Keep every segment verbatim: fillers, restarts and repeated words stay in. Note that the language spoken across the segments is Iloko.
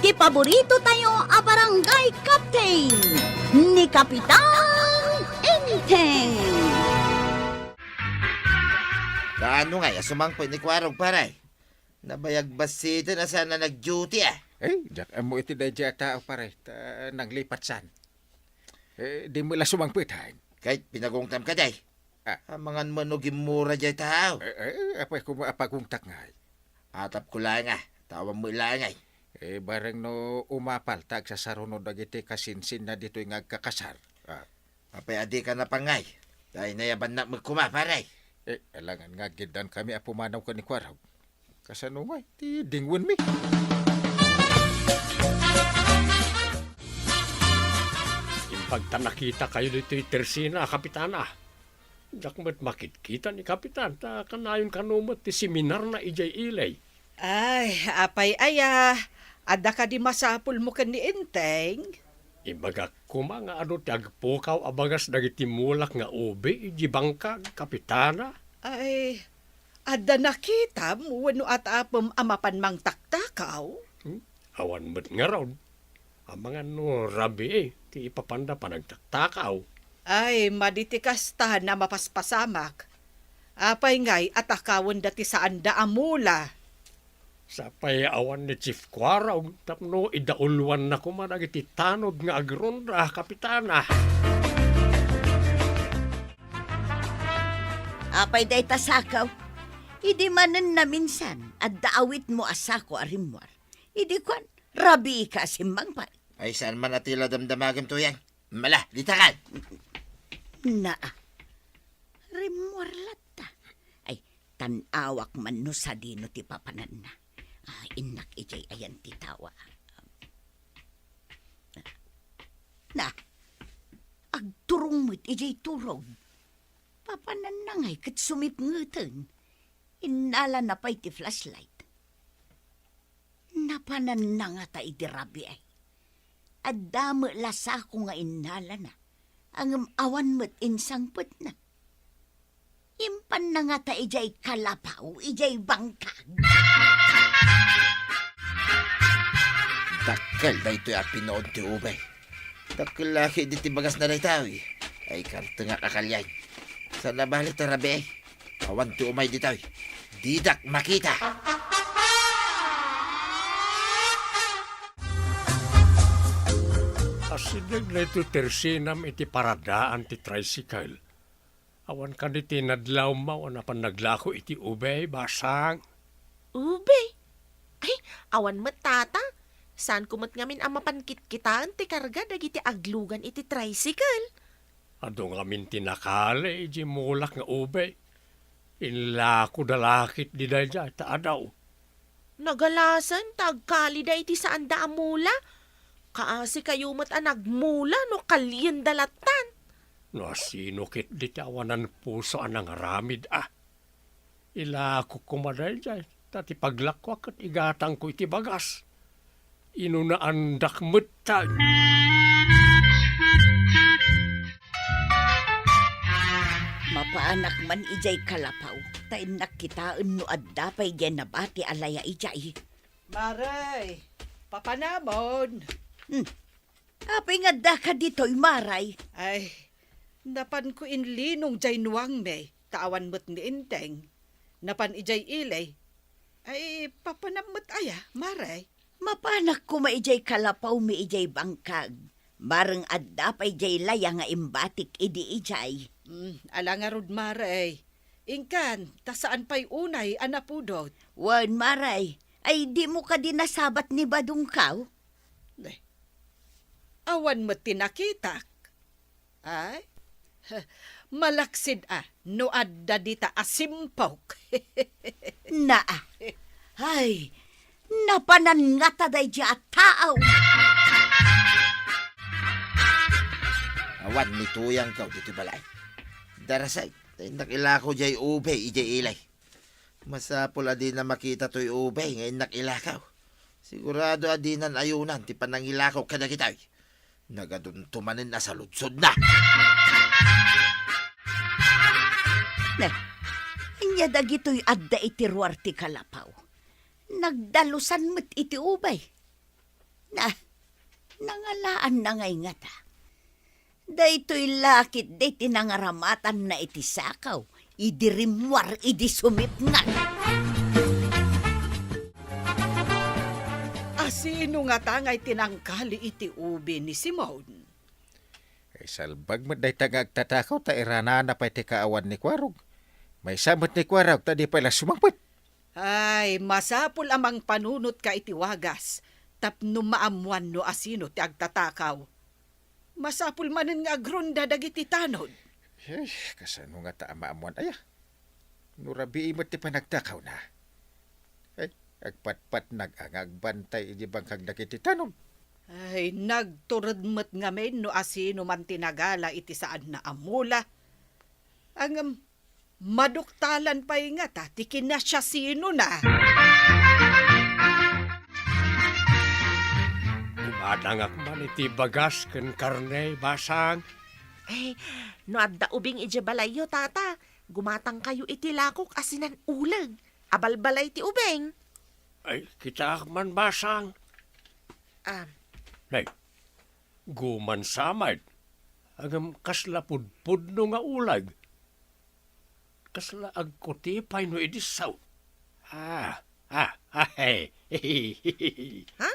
Ti paborito tayo a barangay captain, ni Kapitan Enteng. Kaano ngay a sumangpet ni Kuarog, pare? Nabayag bassiten a saan a nag-duty, a. Eh, diak ammo iti daydiay a tao, pare. Ta, naglipat san. Eh, di mo la sumangpet, ha? Ket pinagungtam ka, day. Ah. Amangan man no gimmura diay tao. Eh, eh, apay koma a pagungtak ngay. Atapko laeng, a. Tawagan mo laeng, ay. Eh, bareng no umapal ta agsasaruno dagiti kasinsinna ditoy nga agkakasar. Ah. Apay a dika napangngay? Tay nayabannak met koma, pare. Eh, alangan nga agiddan kami a pumanaw ken ni Kuarog. Kasano ngay ti dingwenmi? Imbag ta nakitakayo ditoy tersina, Kapitana. Diak met makitkita ni Kapitan, ta kanayon kano met ti seminarna idiay ili. Ay, apay aya, adda kadi masapulmo ken ni Enteng? Ibagak koma nga adu ti agpukaw a bagas dagiti mulak nga ubi idiay bangkag, Kapitana. Ay, adda nakitam wenno atapem a mapan mangtaktakaw? Hmm? Awan met ngarud. Amangan no rabii ti ipapanda panagtaktakaw. Ay, madi ti kasta a mapaspasamak. Apay ngay a takawenda ti saanda a mula? Sapay awan ni Chief Kuarog tapno idauluanna koma dagiti tanod nga agronda, Kapitana. Apay dayta sako? Idi manen naminsan, adda awitmo a sako a rimmuar. Idi kuan, rabiika a simmangpet. Ay, saan man a ti la damdamagem, Tuyang. Mala, ditakan! Naa, rimmuar latta. Ay, tan-awak man no sadino ti papananna. Ah, innak idiay ayan ti tawa. Na, agturong met idiay turog. Papananna ngay ket sumipngeten. Innalana pay ti flashlight. Napananna ngata idi rabii. Adda met la sako nga innalana, ngem awan met insangpetna. Impanna ngata idiay kalapaw, idiay bangkag. Dakkel daytoy a pinuod ti ubay. Dakkel la ketdi ti bagasna daytoy. Ay, kartengak a kalian. Saan a bale ta rabii. Awan ti umay ditoy. Didak makita. Asideg daytoy tersinam iti paradaan ti tricycle. Awan kadi ti nadlawmo a napan naglako iti ubay, basang? Ubay? Ay, awan met, tata. Saanko met ngamin a mapan kitkitaen ti karga dagiti aglugan iti tricycle. Adu ngamin ti nakali idiay mulak nga ubay. Inlakoda la ketdi daydiay ta adu. Nagalasen ta agkalida iti saanda a mula. Kaasikayo met a nagmula no kalienda lattan. No asino ketdi ti awanan puso a nangaramid a. Ilakok koma daydiay, ta ti paglakoak ket igatangko iti bagas. Inunaandak met ta. Mapaanak man idiay kalapaw, ta innak kitaen no adda pay diay nabati a laya idiay. Maray, papanamon. Hmm. Apay nga addaka ditoy, Maray? Ay, napanko inlinong diay nuangmi, ta awan met ni Enteng. Napan idiay ili. Ay, papanam met aya, Maray? Mapanak koma idiay kalapawmi idiay bangkag. Bareng adda pay diay laya nga imbatik idi idiay. Hmm, ala ngarud, Maray. Inkan, ta saan pay unay a napudot. Wen, Maray. Ay, dimo kadi nasabat ni Badongkaw? Ne. Awan met ti nakitak. Ay? Malaksid a no adda dita a simpok. Naa. Ay, napanan ngata daydiay a tao. Awan ni Tuyangko ditoy balay. Darasay, ta innak ilako diay ubay idiay ili. Masapul a dina makita toy ubay nga innak ilako. Sigurado a dinan ayunan ti panangilako kadagitoy. Nagadunto manen a saludsodna. Ne, ania dagitoy adda iti ruar ti kalapaw? Nagdalusan met iti ubay. Na, nangalaanna ngay ngata. Daytoy la ketdi ti nangaramatanna iti sakaw, idi rimmuar, idi sumipnget. Asino ngata ngay ti nangkali iti ubi ni Simon? Ay, salbag met dayta nga agtatakaw ta iranana pay ti kaawan ni Kuarog. Maysa met ni Kuarog ta di pay la sumangpet. Ay, masapul a mangpanunotka iti wagas tapno maammuan no asino ti agtatakaw. Masapul manen nga agronda dagiti tanod. Ay, kasano ngata a maammuan aya? No rabii met ti panagtakawna. Ay, agpatpatnag a nga agbantay idi bangkag dagiti tanod. Ay, nagtured met ngamin no asino man ti nagala iti saanna a mula. Ngem, maduktalan pay ngata ti kinasiasinona. Gumatangak man iti bagas ken karne, Basang. Eh, no adda ubing idiay balayyo, Tata, gumatangkayo iti lakok a sinan-uleg a balbalay ti ubing. Ay, kitaak man, Basang. Ah. Nay, guman sa met. Ngem kasla pudpudno nga uleg. Kasla agkutipay no idi sao. Ah, ah, ah, eh. Ha?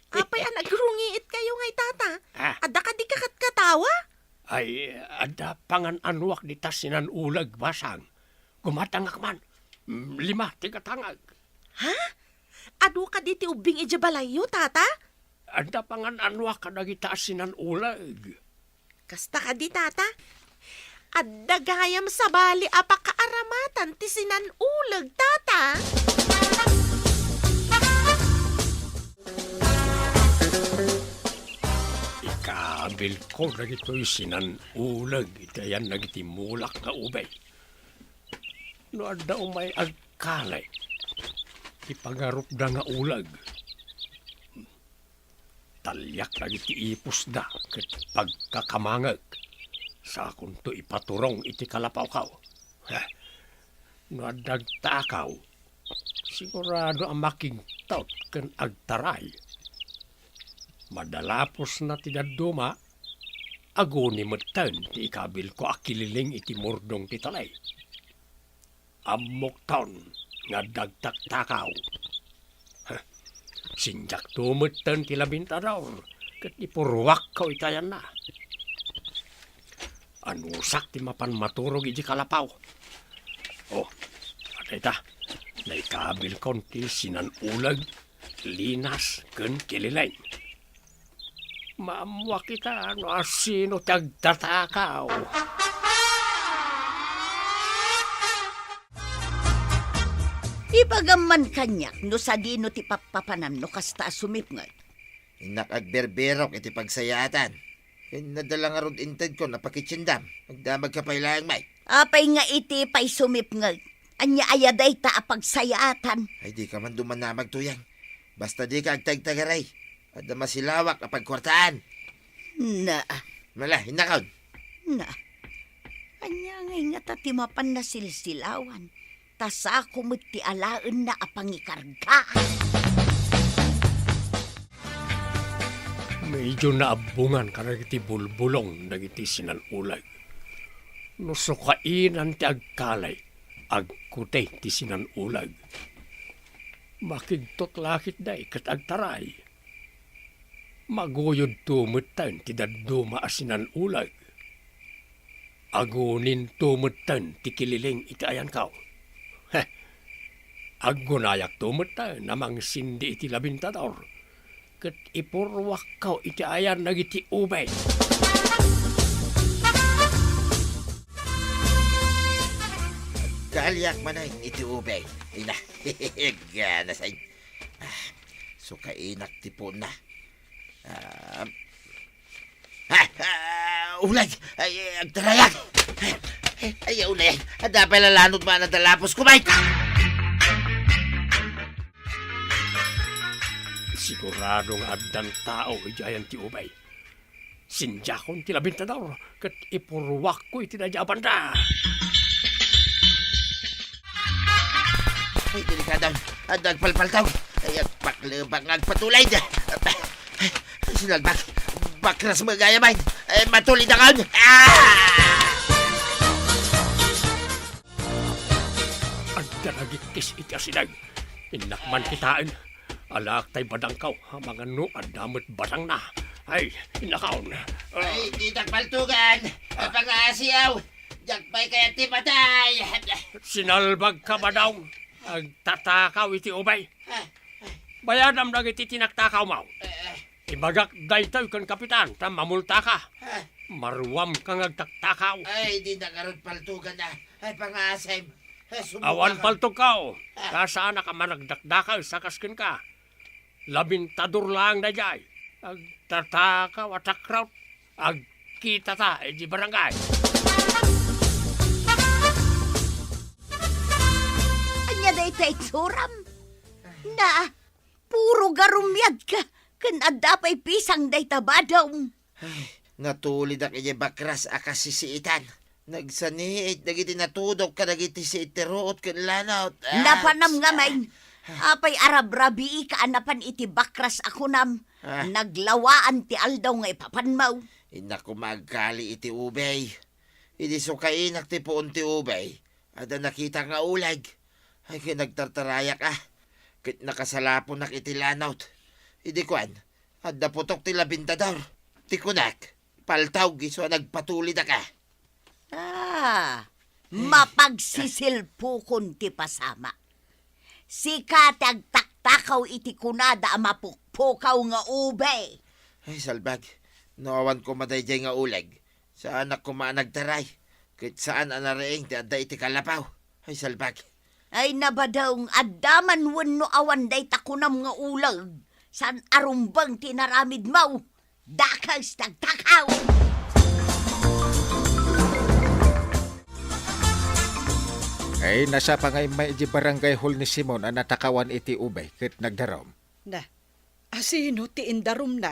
Apay a nagrungiit kayo ngay, Tata? Ah. Adda kadi kakatkatawa? Ay, adda pangan-anuak dita sinan-uleg, Basang. Gumatangak man. Mm, lima ti gatangag. Ha? Adu kadi ti ubbing idiay balayyo, Tata? Adda pangan-anuak kadagita a sinan-uleg. Kasta kadi, Tata? Adda gayam sabali a pakaaramatan ti sinan-uleg, Tata? Ikaabilko dagitoy sinan-uleg iti ayan dagiti mulak nga ubay. No adda umay agkali ti pangarupda nga uleg, taliak dagiti ipusda ket pagkakamangek. Sakonto ipaturong iti kalapawko. Heh, no adda agtakaw, sigurado a makigtot ken agtaray. Madalapusna ti dadduma, aguni metten ti ikaabilko a kililing iti murdong ti talay. Ammokton nga adda agtaktakaw. Heh, sindiakto metten ti labintador ket ipurruakko iti ayanna. Anusak ti mapan maturog iti kalapaw. Oh, adda ita, naikaabilkon ti sinan-uleg, linas, ken kilileng. Maammuak ita no asino ti agtatakaw. Ibagamman kaniak no sadino ti pappapanam no kasta a sumipnget. Innak agberberok iti pagsayaatan. Ken nadala ngarud intedkon a pakitiendam. Agdamagka pay laeng, Mike. Apay nga iti pay sumipnget? Ania aya dayta a pagsayaatan? Ay, dika man dumanamag, Tuyang. Basta dika agtagtagaray. Adda masilawak a pagkuartaan. Na. Mala, innakon. Na. Ania ngay ngata ti mapan nasilsilawan? Ta sako met ti alaenna a pangikarga. Medyo naabbongan kadagiti bulbulong dagiti sinan-uleg. No sukainan ti agkali, agkutay ti sinan-uleg. Makigtot la ketdi ket agtaray. Maguyodto metten ti dadduma a sinan-uleg. Aguninto metten ti kililing iti ayanko. Heh, aggunayakto metten a mangsindi iti labintador, ket ipurruakko iti ayan dagiti ubing. Agkaliak manen iti ubing. Ina, ganasay. Ah, sukainak ti puonna. Ah, ah, ah, uleg! Ay, ay, agtarayak! Ay, ay, uleg! Adda pay lalanod man a dalapos ko, bay! Sigurado nga addan tao idiayan ti ubay. Sindiakon ti labintador ket ipurruakko iti daydiay a banda. Ay, delikado. Adda agpalpaltaw. Ay, agpaklebak nga agpatulid. Ay, sinalbak. Bakras met gayam. Ay, matulid akon. Ah! Adda nagikis iti asideg. Innak man kitaen. Alaak tay badangko, amangan no adda met badangna. Ay, innakon. Ay, ditak paltugan. Ay, pangasiw. Diak pay kayat ti matay. Sinalbagka, badong. Agtatakaw iti ubay. Ah, ah, Bayadam dagiti tinaktakawmo. Ah, ah. Ibagak daytoy ken kapitan, ta mamultaka. Ah. Maruamka nga agtaktakaw. Ay, di na ngarud paltugan, ah. Ay, pangasim. Ah, sumuka Awan ka. Paltugko. Ah. Ta saanak a managdakdakes a kas kenka. Labintador laeng daydiay. Agtatakaw a takraw. Agkitata iti barangay. Ania dayta itsuram? Na, puro garummiadka, ken adda pay pisang dayta badom. Ay, natulidak idiay bakras a kasisiitan. Nagsaniit dagiti natudok kadagiti siit ti ruot ken lanot. Ah, Napanam ngamin. Apay a rabrabiika a napan iti bakras a kunam? Ah. Naglawaan ti aldaw nga ipapanmo. Innak koma agkali iti ubay. Idi sukainak ti puon ti ubay, adda nakitak nga uleg. Ay, ket nagtartarayak, ah. Ket nakasalaponak iti lanot. Idi kuan, adda putok ti labintador. Ti kunak, paltawg isu a nagpatulidak, ah. Ah, mapagsisilpukon ti pasama. Sika ti agtaktakaw iti kunada a mapukpukaw nga ube. Ay, salbag. No awan koma daydiay nga uleg, saanak koma a nagtaray. Ket saan a nariing ti adda iti kalapaw. Ay, salbag. Ay, nabadong, adda man wenno awan dayta kunam nga uleg, saan a rumbeng ti inaramidmo. Dakes ti agtakaw! Ay, nasapa nga immay iti barangay hall ni Simon a natakawan iti ubay ket nagdarum. Na, asino ti indarumna?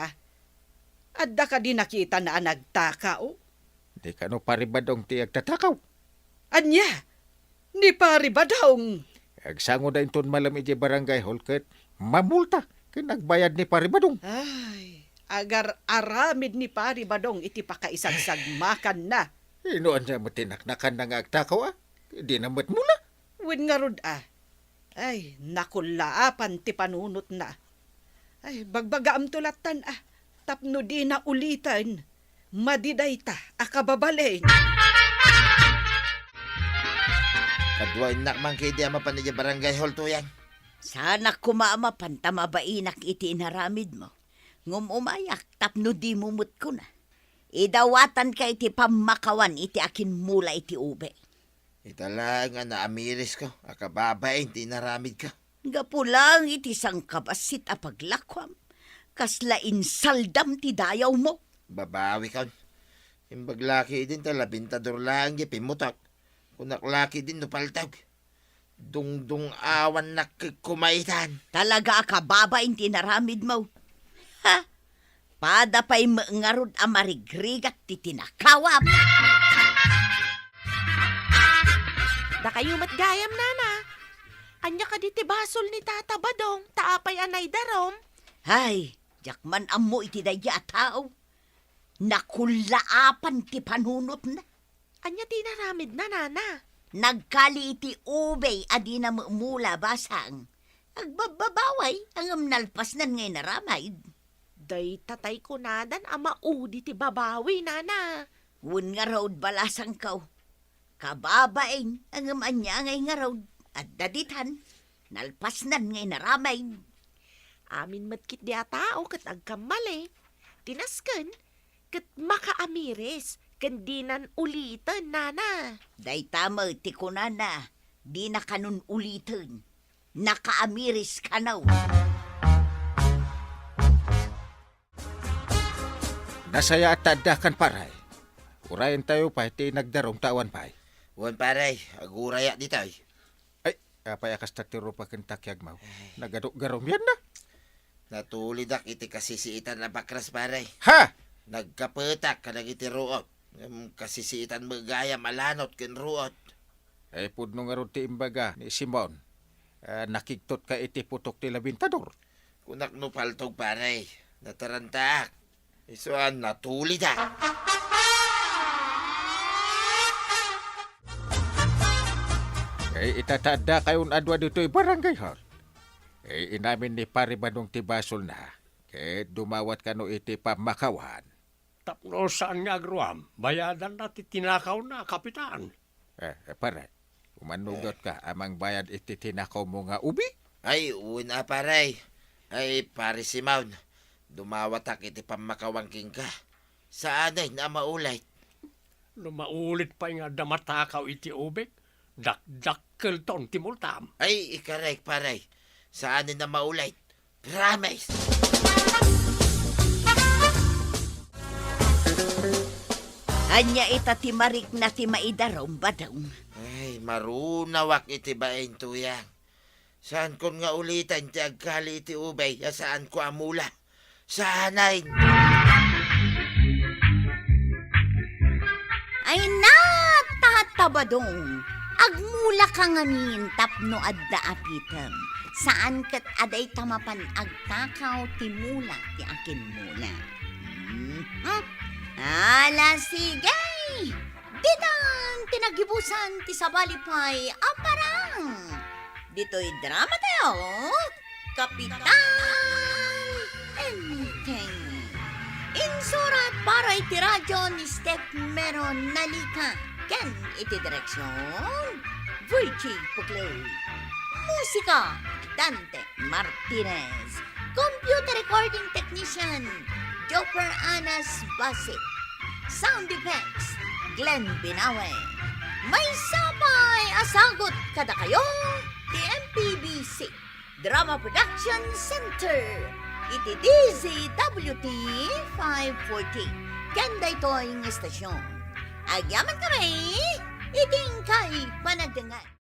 Adda kadi nakitana a nagtakaw? Di kano Pari Badong ti agtatakaw? Ania? Ni Pari Badong? Agsangoda inton malem idiay barangay hall ket mamulta ken agbayad ni Pari Badong. Ay, agar-aramid ni Pari Badong iti pakaisagsagmakanna. Ino ania met ti naknakanna nga agtakaw, a? Dina met mula. Wen ngarud, a. Ay, nakullaapan ti panunotna. Ay, bagbagaamto lattan, a, tapno dina uliten. Madi dayta a kababalin. Kaduaennak man ketdi a mapan idiay barangay hall, Tuyang. Saanak koma a mapan ta mabainak iti inaramidmo. Ngem umayak tapno dimo met kuna. Idawatanka iti pammakawan iti akinmula iti ube. Ita laeng a naamirisko a kababain ti inaramidko. Gapu laeng iti sangkabassit a paglakuam, kasla insaldam ti dayawmo. Babawikon. Imbag la ketdin ta labintador laeng ti pimmutok. Kunak la ketdin no paltawg. Dungdung-awannak ket kumaitan. Talaga a kababain ti inaramidmo. Ha? Pada pay met ngarud a marigrigat ti tinakawam. Dakayo met gayam, nana. Ania kadi ti basol ni Tata Badong, ta apay a naidarum? Hay, diak man ammo iti daydi a tao. Nakullaapan ti panunotna. Ania ti inaramidna, nana? Nagkali iti ubay a dina mula basang. Agbabbabaway, ngem nalpasnan nga inaramid. Dayta tay kunadan a maudi ti babawi, nana. Wen ngarud, balasangko. Kababain, ngem ania ngay ngarud? Adda ditan. Nalpasnan nga inaramid. Amin met ketdi a tao ket agkammali. Ti nasken, ket makaamiris ken dinan uliten, nana. Dayta met ti kunana, dina kanon uliten. Nakaamiris kano. Nasayaat ta addakan, pare. Urayentayo pay ti nagdarum ta awan pay. Wen, pare, agurayak ditoy. Ay, apay a kasta ti rupa ken takiagmo? Ay. Nagarugarumianna. Natulidak iti kasisiitan a bakras, pare. Ha? Nagkapetak kadagiti ruot. Ngem kasisiitan met gayam a lanot ken ruot. Ay, pudno ngarud ti imbaga ni Simon. Ah, nakigtotka iti putok ti labintador. Kunak no paltog, pare. Natarantaak. Isu a natulidak. Eh, ita ta addakayon a dua ditoy barangay hall. Eh, inamin ni Pare Badong ti basolna, ket dumawat kano iti pammakawan. Tapno saan nga agruam, bayadanna ti tinakawna, Kapitan. Eh, eh, pare, umannudot ka a mangbayad iti tinakawmo nga ubi? Ay, wen a, pare. Ay, Pare Simon, dumawatak iti pammakawan kenka. Saanen a maulit. No maulit pay nga adda matakaw iti ubik, dakdakkelton ti multam. Ay, ikarek, pare. Saanen a maulit. Promise! Ania ita ti marikna ti maidarum, Badong? Ay, marunawak iti bain, Tuyang. Saankon nga uliten ti agkali iti ubay a saanko a mula. Saanen? Ay, natatta, Badong! Agmulaka ngamin tapno adda apitem. Saan ket a dayta mapan agtakaw ti mula ti akinmula. Mhm. Ala, sige! Ditan ti nagibusan ti sabali pay a parang. Ditoy drama tayo, Kapitan Enteng. Insurat para iti radyo ni Steph Meron Nalika ken iti direksyon, Virgie Puclay. Musika, Dante Martinez. Computer recording technician, Joper Anas Basit. Sound effects, Glenn Binawe. Maysa pay a sagut kadakayo ti M P B C Drama Production Center iti D Z W T five forty. Ken daytoy nga istasyon. Agyaman kami iti inkay panagdengngeg.